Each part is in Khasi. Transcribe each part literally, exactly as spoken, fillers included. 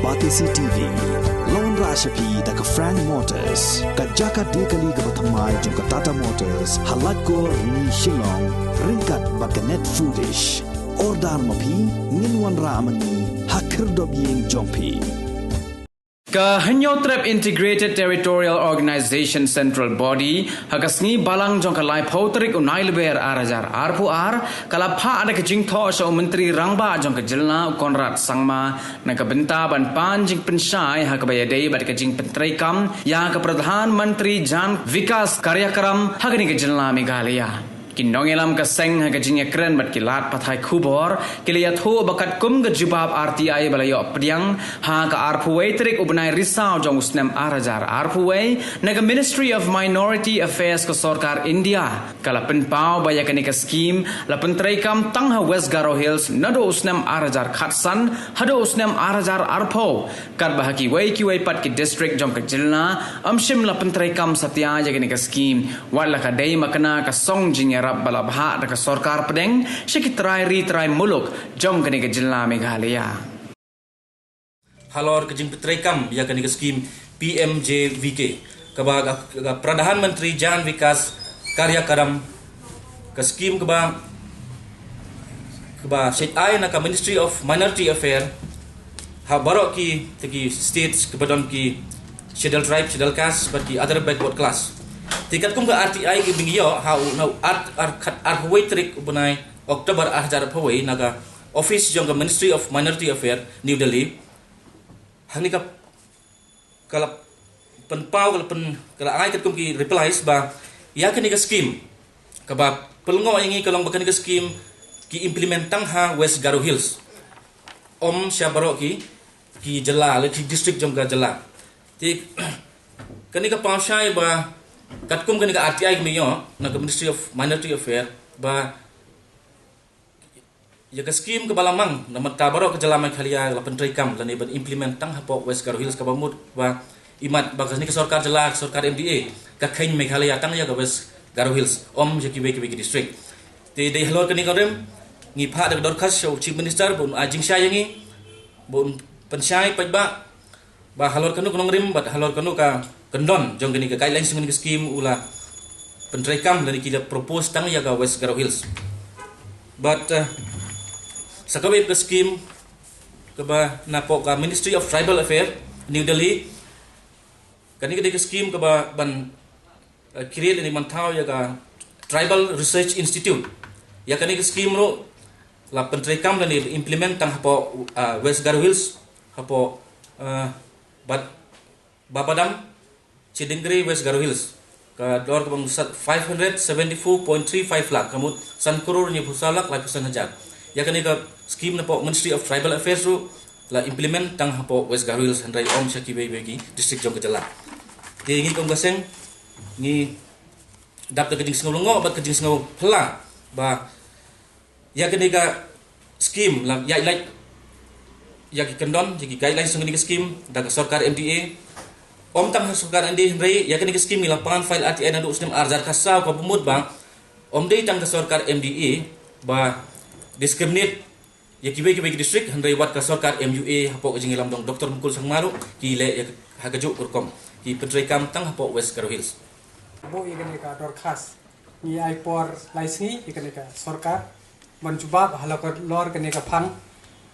Batesi T V. Long rah sha phi da ka Frank Motors, ka jaka de kali kaba thymmai jong ka Tata Motors, ha Laitkor Rni Shillong, ryngkat bad ka Net Foodish. Order ma phi, ngin wanrah ma ngi ha khyrdop ïing jong phi. Ka Hynñiewtrep Integrated Territorial Organization Central Body, ha ka sngi Balang jong ka laiphew tarik u Nailber ar hajar arphew ar, ka la phah da ka jingthoh sha u Myntri Rangbah jong ka jylla u Conrad Sangma, na ka bynta ban pan jingpynshai ha kaba ïadei bad ka jingpyntreikam ïa ka Pradhan Mantri Jan Vikas Karyakram ha kane ka jylla Meghalaya. Ki nongïalam ka seng ha ka jingïakren bad ki lad pathai khubor ki la ïathuh ba katkum ka jubab R T I ba la ïoh pdiang ha ka arphew wei tarik u bnai Risaw jong u snem ar hajar arphew wei na ka Ministry of Minority Affairs ka sorkar India, ka la pynpaw ba ïa kane ka skim la pyntreikam tang ha West Garo Hills naduh u snem ar hajar khatsan haduh u snem ar hajar arphew, katba ha kiwei kiwei pat ki district jong ka jylla ym shym la pyntreikam satia ïa kane ka skim, wat la ka dei makna ka song jingïarap ba la bhah da ka sorkar pdeng sha ki trai ri trai muluk jong kane ka jylla Meghalaya. Halor ka jingpyntreikam ïa kane ka skim P M J V K, kaba ka, ka Pradhan Mantri Jan Vikas Karyakram, ka skim kaba, kaba shait ai na ka Ministry of Minority Affairs ha baroh ki, te ki states kaba don ki Scheduled Tribe, Scheduled Caste bad ki other backward class. Te katkum ka R T I kaba ngi ïoh ha u, na u ar, ar, khat arphew wei tarik u bnai October ar hajar arphew wei na ka office jong ka Ministry of Minority Affairs, New Delhi. Hangne ka, ka la pynpaw, ka la pyn, ka la ai katkum ki replies ba ïa kane ka skim kaba pynlyngngoh ïa ngi ka long ba kane ka skim ki implement tang ha West Garo Hills, ym sha baroh ki, ki jylla, la ki district jong ka jylla. Te kane ka paw shai ba katkum kane ka R T I kaba ngi ïoh na ka Ministry of Minority Affairs ba ïa ka skim kaba la mang na ka bynta baroh ka jylla Meghalaya la pyntreikam lane ban implement tang hapoh West Garo Hills, kaba mut ba imat ba kane ka sorkar jylla, ka sorkar M D A, ka kheiñ Meghalaya tang ïa ka West Garo Hills, ym ïa kiwei kiwei ki district. Te dei halor kane ka rim ngi phah da ka dorkhas sha u Chief Minister ba un ai jingshai ïa ngi, ba un pynshai paidbah ba halor kano ka nongrim bad halor kano ka kyndon jong kane ka guidelines jong kane ka skim u la pyntreikam lane ki la propose tang ïa ka West Garo Hills. Bad, eh, sa kawei ka skim kaba napoh ka Ministry of Tribal Affairs, New Delhi. Kane ka dei ka skim kaba ban eh, create lane ban thaw ïa ka Tribal Research Institute. Ïa kane ka skim ruh la pyntreikam lane implement tang hapoh, eh, West Garo Hills, hapoh, eh, Bad, Babadam, Chedingre, West Garo Hills. Ka dor kaba ngsa five hundred seventy-four point three five lakh, ka mut san klur hynñiewphew saw lak laiphew san hajar. Ïa kane ka skim napoh Ministry of Tribal Affairs ruh la implement tang hapoh West Garo Hills, hynrei ym sha kiwei kiwei ki district jong ka jylla. Te ngi kum ka seng ngi dap da ka jingsngew lyngngoh bad ka jingsngew phylla ba ïa kane ka skim la ïaid lait ïa ki kyndon, ïa ki guidelines jong kane ka skim da ka sorkar M D A. Ym tang ha sorkar M D A hynrei ïa kane ka skim ngi la pan file R T I naduh u snem ar hajar khatsaw, kaba mut ba ym dei tang ka sorkar M D A ba discriminate ïa kiwei kiwei ki district, hynrei wat ka sorkar M U A hapoh ka jingïalam jong Doctor Mukul Sangma ruh ki leh ïa ha kajuh ka rukom, ki pyntreikam tang hapoh West Garo Hills. Buh ïa kane ka dorkhas, ngi ai por lai sngi ïa kane ka sorkar ban jubab halor kane ka phang.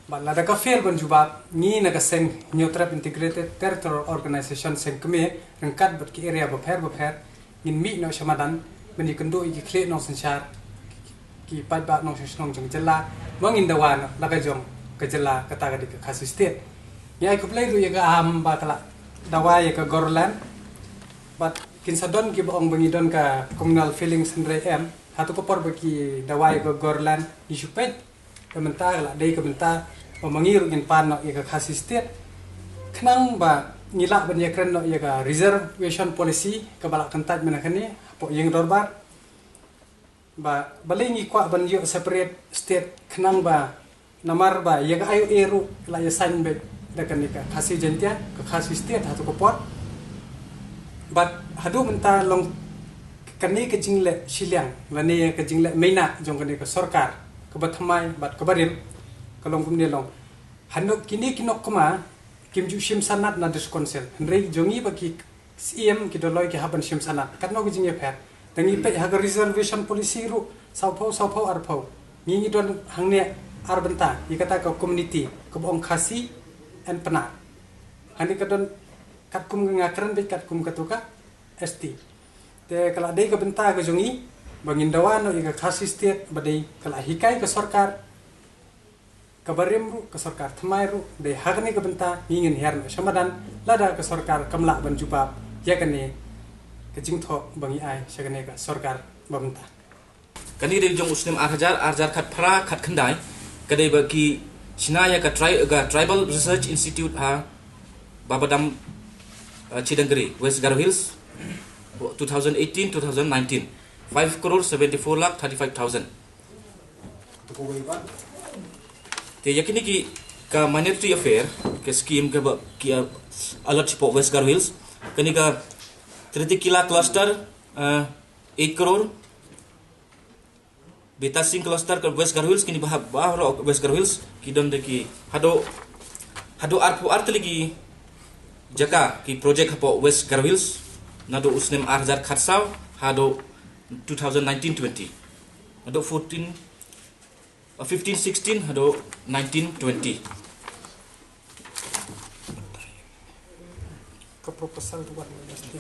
Bad lada ka fail ban jubab, ngi na ka seng Hynñiewtrep Integrated Territorial Organization, seng kmie, ryngkat bad ki area bapher bapher, ngin mih noh sha madan ban ïakynduh ïa ki khlieh nongsynshar, ki paidbah nongshong shnong jong ka jylla, ba ngin dawa noh la ka jong ka jylla, kata ka dei ka Khasi State. Ngi ai khublei ruh ïa ka Aham ba ka la dawa ïa ka Garoland. Bad kin sa don kiba ong ba ngi don ka communal feelings, hynrei em, hato ka por ba ki dawa ïa ka Garoland ngi shu peit. Ka mynta ka la dei ka mynta ba ma ngi ruh ngin pan noh ïa ka Khasi State. Khnang ba ngi lah ban ïakren noh ïa ka reservation policy kaba la kyntait mynne kane hapoh ïing dorbar. Ba balei ngi kwah ban ïoh separate state, khnang ba namar ba ïa ka I O A ruh la ïa sign beit da kane ka Khasi Jaintia, ka Khasi State hato ka por. Bad haduh mynta long kane ka jingleh shiliang lane ka jingleh maina jong kane ka sorkar kaba thymmai bad kaba rim ka long kumne long. Hynrei kine ki nongkmie kim ju shim sanad na District Council. Hynrei jong ngi ba ki Syiem ki Dolloi ki hap ban shim sanad. Katno ka jingïapher. Te ngi peit ha ka reservation policy ruh, sawphew, sawphew, arphew. Ngi ngi don hangne ar bynta, ïa kata ka community, kaba ong Khasi and Pnar. Hangne ka don katkum ka, nga kren beit katkum katu ka S T. Te ka la dei ka bynta ka jong ngi, ba ngin dawa noh ïa ka Khasi State, ba dei ka la hikai ka sorkar, kaba rim ruh, ka sorkar thymmai ruh, dei ha kane ka bynta, ngi ngin hiar noh sha madan, lada ka sorkar kam lah ban jubab ïa kane ka jingthoh ba ngi ai sha kane ka sorkar ba mynta. Kane dei jong u snem ar hajar, ar hajar khatphra, khatkhyndai, ka dei ba ki shna ïa ka tri-, ka Tribal Research Institute ha Babadam, uh, Chidangri, West Garo Hills, two thousand eighteen, two thousand nineteen. Five crore seventy-four lakh thirty-five thousand. Te ïa kine ki ka minority affair, ka scheme kaba ki, uh, allot shapoh West Garo Hills. Kane ka Tritikila cluster, uh, eight crore. Beta Singh cluster ka West Garo Hills, kine ba ha, baroh West Garo Hills, ki don da ki haduh, haduh arphew ar tylli ki jaka ki project hapoh West Garo Hills, naduh u snem ar hajar khatsaw haduh two thousand nineteen twenty. Haduh fourteen, uh, fifteen sixteen haduh nineteen twenty. Ka proposal tu wan mesti.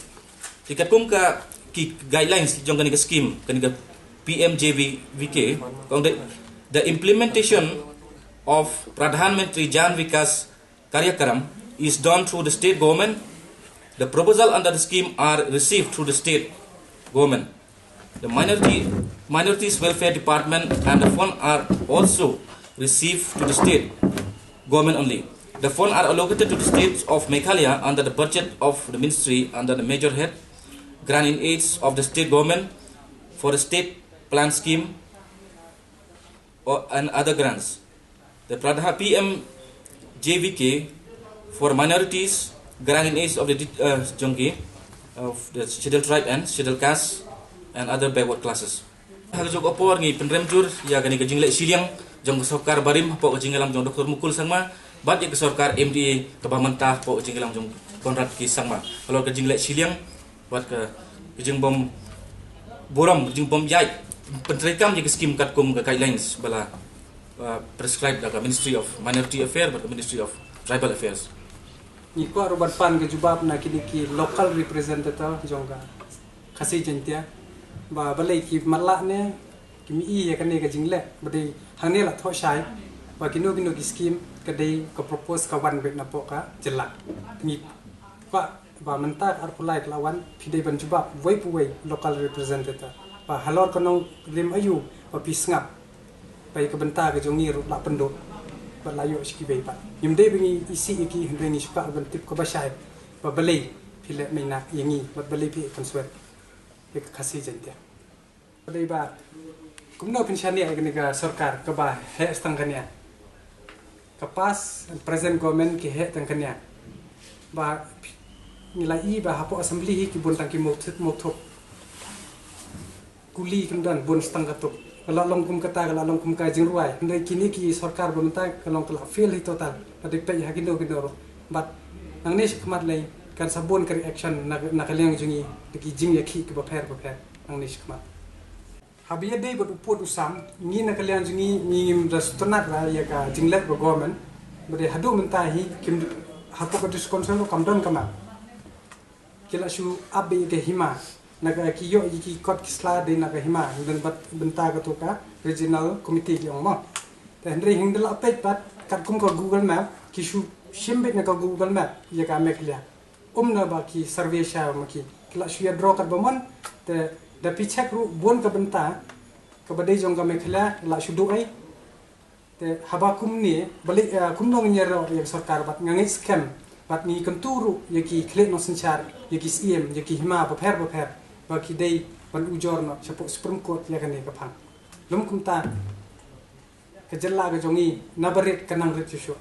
Te katkum ka ki guidelines jong kane ka scheme, kane ka P M J V K, ka ong the, the implementation of Pradhan Mantri Jan Vikas Karyakram is done through the state government. The proposal under the scheme are received through the state government. The minority, Minorities Welfare Department and the fund are also received to the state government only. The fund are allocated to the state of Meghalaya under the budget of the ministry under the major head, grant in aids of the state government for the state plan scheme or, and other grants. The Pradhan P M J V K for minorities, grant in aid of the di-, uh, jong ki, of the scheduled tribe and scheduled caste and other backward classes. Ha ka juh ka por ngi pynrem jur ïa kane ka jingleh shiliang jong ka sorkar barim hapoh ka jingïalam jong Doctor Mukul Sangma bad ïa ka sorkar M D A kaba mynta hapoh ka jingïalam jong Conrad K Sangma. Halor ka jingleh shiliang bad ka, ka jingbym burom, ka jingbym ïaid, pyntreikam ïa ka scheme katkum ka guidelines ba la, uh, prescribe da ka Ministry of Minority Affairs bad ka Ministry of Tribal Affairs. Ngi kwah ruh ban pan ka jubab na kine ki local representative jong ka Khasi Jaiñtia ba balei ki matlah ne kim i ïa kane ka jingleh, ba dei hangne la thoh shai ba kino kino ki scheme ka dei ka propose ka wan beit napoh ka jylla. Ngi kwah ba mynta ka arphew lai ka la wan, phi dei ban jubab uwei pa uwei local representative ba halor ka nongrim aïu ba phi sngap ba ïa ka bynta ka jong ngi ruh la pynduh bad la ïoh sha kiwei pat. Ngim dei ba ngi isih ïa ki, hynrei ngi shu kwah ban tip kaba shai ba balei phi leh mynta ïa ngi bad balei phi ïa pynsuet ïa ka Khasi Jaiñtia. Dei ba kumno phin shaniah ïa kane ka sorkar kaba heh tang kane, ka past and present government ki heh tang kane. Ba ngi la i ba hapoh assembly hi ki bun tang ki mawthup mawthup. Kuli kim don, bun tang katto. Ka la long kum kata, ka la long kum ka jingrwai. Hynrei kine ki sorkar ba mynta ka long ka la fail hi total. Ka dei peit ha kino kino ruh. Bad nangne shakhmat lei kan sa bun ka reaction na, na ka liang jong ngi da ki jingïakhih kiba pher ba pher nangne shakhmat. Haba ïadei bad u pud u sam, ngi na ka liang jong ngi, ngi ngim da sngewtynnat ra ïa ka jingleh ka government. Ba dei haduh mynta hi kim, hapoh ka district council ruh kam don ka map. Ki la shu ap beit ïa ka hima, na ka ki ïoh ïa ki kot ki sla dei na ka hima, dang bad bynta katu ka regional committee ki ong mo. Te hynrei hynda la peit pat katkum ka Google Map, ki shu shim beit na ka Google Map ïa ka Meghalaya. Ym na ba ki survey sha ma ki. Ki la shu ïa draw kat ba mon, te da phi check ruh bun ka bynta kaba dei jong ka Meghalaya la shu duh ei. Te haba kumne, balei, eh, kumno ngin ïaroh ïa ka sorkar bad nga ngeit skhem bad ngi kyntu ruh ïa ki khlieh nongsynshar, ïa ki Syiem, ïa ki hima bapher bapher ba ki dei ban ujor noh shapoh Supreme Court ïa kane ka phang. Lym kumta ka jylla ka jong ngi na barit ka nang rit shuh shuh.